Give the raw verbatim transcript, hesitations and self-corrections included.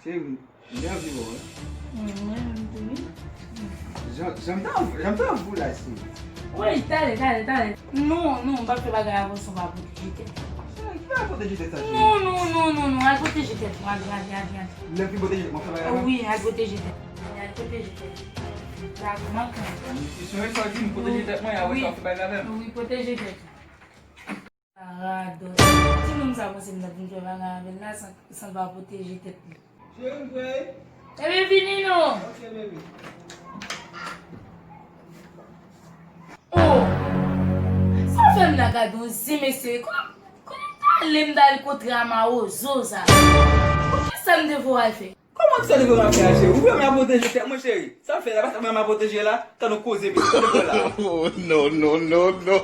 Cheri, m gen anvi wè w wi. Mwen menm tou wi. Jan jan m t anvi jan m t anvi w la cheri. Wi, tande, tande, tande. Non, non, m p ap fè bagay avè w san w pa pwoteje tèt ou. Cheri, ki bagay pwoteje tèt sa cheri? Non, non, non, non, non, al pwoteje tèt ou, al, al, al, al. Lè m fin pwoteje tèt mwen fè bagay la? Wi, al pwoteje tèt ou. Al pwoteje tèt ou. Bagay manke. Misyon e sa w di m pwoteje tèt mwen, apre sa w fè bagay avè m. Wi, pwoteje tèt ou. Radòt. Timoun sa panse m t ap vin fè bagay avè l la san, san l pa pwoteje tèt li. Cheri, m prè. Ebyen vini non. Ok, baby. Oh! Sa fè m la gade yon zen mesye. Konnen, konnen m t ale m t al kontre a mawozo sa. Poukisa m te voye al fè? Kòman sa dwe mafya cheri? Ou vrèman ap pwoteje tèt mwen cheri? Sa fè la, pa sa vrèman ap pwoteje la? Tan nou koze bebe, kote mwen la? Oh, no, no, no, no.